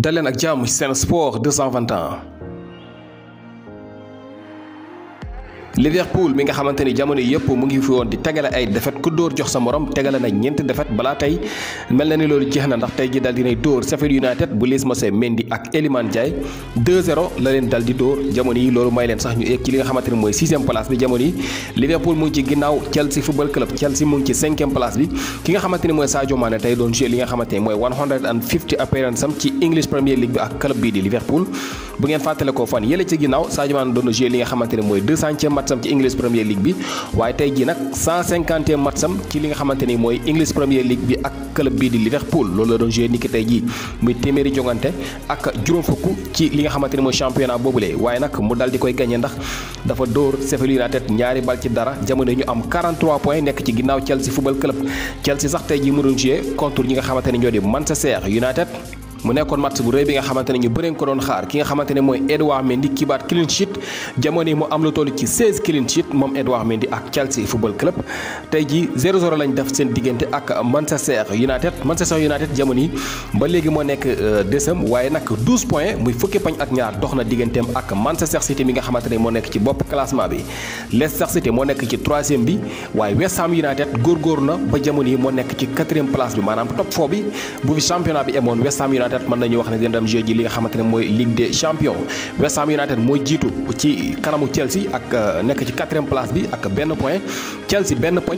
daleen ak jàmm ci Sen Sport 221. Liverpool mi nga xamante ni jamono yëpp mu ngi fi woon di tegale ay défaite ku dóor jox sa morom tegale na ñeenti défaite balaa tey mel na ni loolu jeex na ndax tey ji dal dinay dóor Sheffield United bu Lys Mousset Mendy ak Iliman Ndiaye 2-0 la leen dal di dóor jamono yi loolu may leen sax ñu egg ci li nga xamante ni mooy 6e place bi jamono yi Liverpool mu ngi ci ginnaaw Chelsea Football Club Chelsea mu ngi ci 5e place bi ki nga xamante ni mooy Sadio Mané tey doon joué li nga xamante ni mooy 150 appearance am ci English Premier League bi ak club bii di Liverpool bu ngeen fàttale ko fan yële ci ginnaaw Sadio Mané doon joué li nga xamante ni mooy 200e matcham ci English Premier League bi waaye tey jii nag 150e matcham ci li nga xamante ni mooy English Premier League bi ak club bii di Liverpool loolu la doon joué niki tey jii muy téeméeri jongante ak juróom fukk ci li nga xamante ni mooy championnat boobule waaye nag mu dal di koy gagné ndax dafa dóor Sheffield United ñaari bal ci dara jamono ñu am 43 points nekk ci ginnaaw Chelsea Football Club Chelsea sax tey jii mu doon joué contre ñi nga xamante ni ñoo di Manchester United mu nekkoon match bu rëy bi nga xamante ne ñu bëri ko doon xaar ki nga xamante ne mooy Edouard Mendy kibaat clean sheet jamono yi mu am lu toll ci 16 clean sheet moom Edouard Mendy ak Chelsea Football Club tey jii 0-0 lañ def seen diggante ak Manchester United jamono yi ba léegi moo nekk deuxième waaye nag 12 points muy fukki poñ ak ñaar dox na digganteem ak Manchester City mi nga xamante ne moo nekk ci bopp classement bi Leicester City moo nekk ci 3e bi waaye West Ham United góorgóor na ba jamono yi moo nekk ci 4e place bi maanaam top 4 bi bu fi championnat bi emoon West Ham United mën nañu wax ne dina dem jeu ji li nga xamante ne mooy Ligue des Champions West Ham United mooy jiitu ci kanamu Chelsea ak nekk ci 4e place bi ak benn point Chelsea benn poñ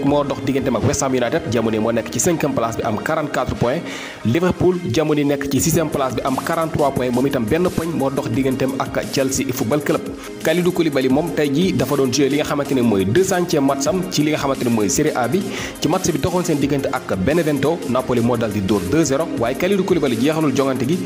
moo dox digganteem ak West Ham United jamono moo nekk ci 5e place bi am 44 points Liverpool jamono nekk ci 6e place bi am 43 points moom itam benn poñ moo dox digganteem ak Chelsea Football Club Kalidou Koulibaly moom tey jii dafa doon joué li nga xamante ne mooy 200e matcham ci li nga xamante ne mooy Serie A bi ci match bi doxoon seen diggante ak Benevento Napoli moo dal di dóor 2-0 waaye Kalidou Koulibaly jeexalul jongante gi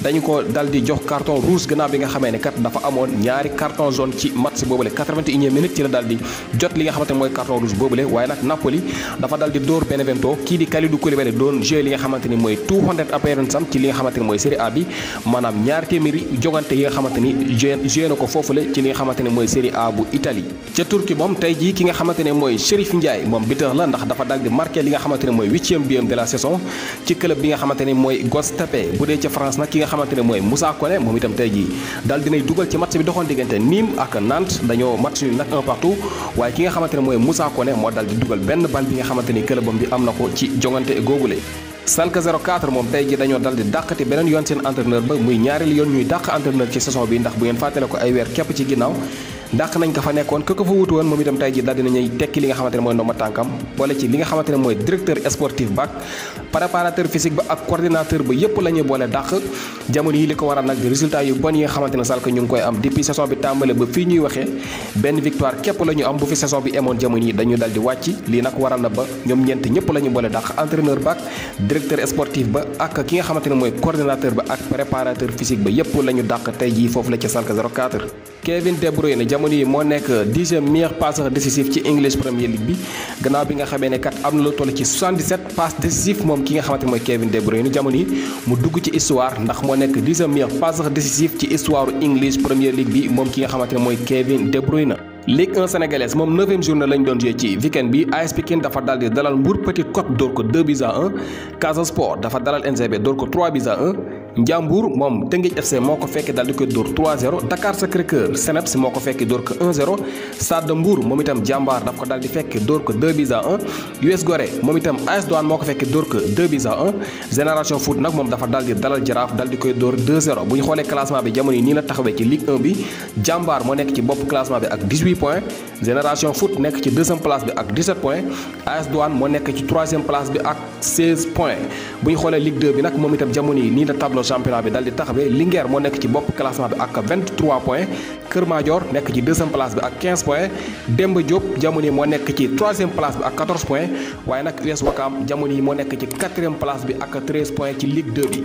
dañu ko dal di jox carton rouge gannaaw bi nga xamee ne kat dafa amoon ñaari carton jaune ci match boobule 81e minute ci la dal di jot li nga xamante ne mooy carton rouge boobule waaye nag Napoli dafa dal di dóor Benevento kii di Kalidou Koulibaly doon joué li nga xamante ni mooy 200 appearance am ci li nga xamante ne mooy Serie A bi maanaam ñaari téeméeri jongante yi nga xamante ni joué na ko foofule ci li nga xamante ne mooy Serie A bu Italie ca Turquie moom tey jii ki nga xamante ne mooy Chérif Ndiaye moom buteur la ndax dafa dal di marqué li nga xamante ne mooy 8e but de la saison ci club bi nga xamante ne mooy Göztepe bu dee ca France nag ki nga xamante ne mooy Moussa Koné moom itam tey jii daal dinay dugal ci match bi doxoon diggante Nîmes ak Nantes dañoo match nag 1 partout waaye ki nga xamante ne mooy Moussa Koné moo daal di dugal benn bal bi nga xamante ni clubam bi am na ko ci jongante googule Schalke 04 moom tey ji dañoo dal di dàqati beneen yoon seen entraîneur ba muy ñaareelu yoon ñuy dàq entraîneur ci saison bi ndax bu ngeen fàttale ko ay weer képp ci ginnaaw dàq nañ ko fa nekkoon ko fa wutu woon moom itam tey ji daal dinañuy tekki li nga xamante ne mooy ndomba tànkam boole ci li nga xamante ne mooy directeur sportif ba préparateur physique ba ak coordinateur ba yépp la ñuy boole dàq jamono yi li ko waral nag résultat yu bon yi nga xamante ne Schalke ñu ngi koy am depuis saison bi tàmbale ba fii ñuy waxee benn victoire képp la ñu am bu fi saison bi emoon jamono yi dañu dal di wàcc lii nag waral na ba ñoom ñeent ñëpp la ñu boole dàq entraîneur ba ak directeur sportif ba ak ki nga xamante ne mooy coordinateur ba ak préparateur physique ba yépp la ñu dàq tey jii foofu la ca Schalke 04 Kevin De Bruyne jamono yi moo nekk 10e meilleur passeur décisif ci English Premier League bi gannaaw bi nga xamee ne kat am na lu toll ci 77 passes décisif moom ki nga xamante ne mooy Kevin De Bruyne jamono yi mu dugg ci histoire ndax moo nekk 10e meilleur passeur décisif ci histoire English Premier League bi moom ki nga xamante ne mooy Kevin De Bruyne Ligue 1 sénégalaise moom 9e journée lañ doon joué ci weekend bi AS Pikine dafa dal di dalal Mbour Petite Côte dóor ko 2-1 Casa Sport dafa dalal NGB dóor ko 3-1 Ndiambour moom Teungueth FC moo ko fekkee dal di koy dóor 3-0 Dakar Sacré-Cœur Seneps moo ko fekkee dóor ko 1-0 Stade de Mbour moom itam Jambar daf ko dal di fekkee dóor ko 2-1 US Gorée moom itam AS Douane moo ko fekkee dóor ko 2-1 Génération Foot nag moom dafa dal di dalal Jaraaf dal di koy dóor 2-0 bu ñu xoolee classement bi jamono yi nii la taxawee ci Ligue 1 bi Jambar moo nekk ci bopp classement bi ak 18 points Génération Foot nekk ci 2e place bi ak 17 points AS Douane moo nekk ci 3e place bi ak 16 points bu ñu xoolee Ligue 2 bi nag moom itam jamono yi nii la tableau championnat bi dal di taxawee Linguère moo nekk ci bopp classement bi ak 23 points Kër Madior nekk ci 2e place bi ak 15 points Demba Diop jamono yi moo nekk ci 3e place bi ak 14 points waaye nag US Ouakam jamono yi moo nekk ci 4e place bi ak 13 points ci Ligue 2 bi